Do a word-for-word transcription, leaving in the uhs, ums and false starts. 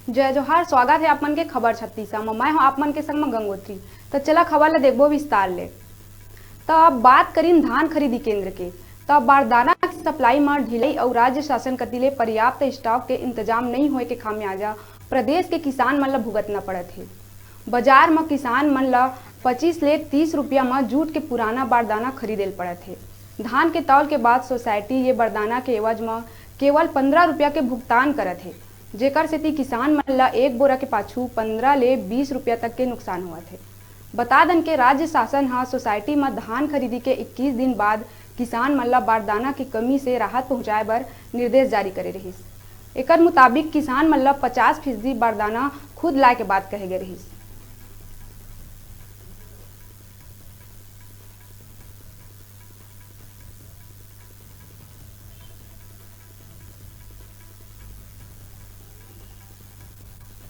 जय जोहार, स्वागत हे आप मन के खबर छत्तीसा म। मैं हूं आप मन के संग म गंगोत्री। त चला खबर ल देखबो विस्तार ले। त अब बात करिन धान खरीदी केंद्र के। त बारदाना के सप्लाई म ढिलाई अउ राज्य शासन कति ले पर्याप्त स्टॉक के इंतजाम नइ होए के खामियाजा प्रदेश के किसान मन ल भुगतना पड़त हे। बाजार म किसान मन ल पच्चीस ले तीस रुपया म जूट के पुराना बारदाना खरीदे ल पड़त हे। धान के तौल के बाद सोसाइटी ये बारदाना के एवज म केवल पंद्रह रुपया के भुगतान करत हे, जेकर सेती किसान मन ल एक बोरा के पाछू पंद्रह ले बीस रुपया तक के नुकसान होवत हे। बता दन के राज्य शासन ह सोसाइटी म धान खरीदी के इक्कीस दिन बाद किसान मन ल बारदाना के कमी से राहत पहुंचाए बर निर्देश जारी करे रिहिस। एकर मुताबिक किसान मन ल पचास फीसदी बारदाना खुद लाए के बात कहे गे रिहिस।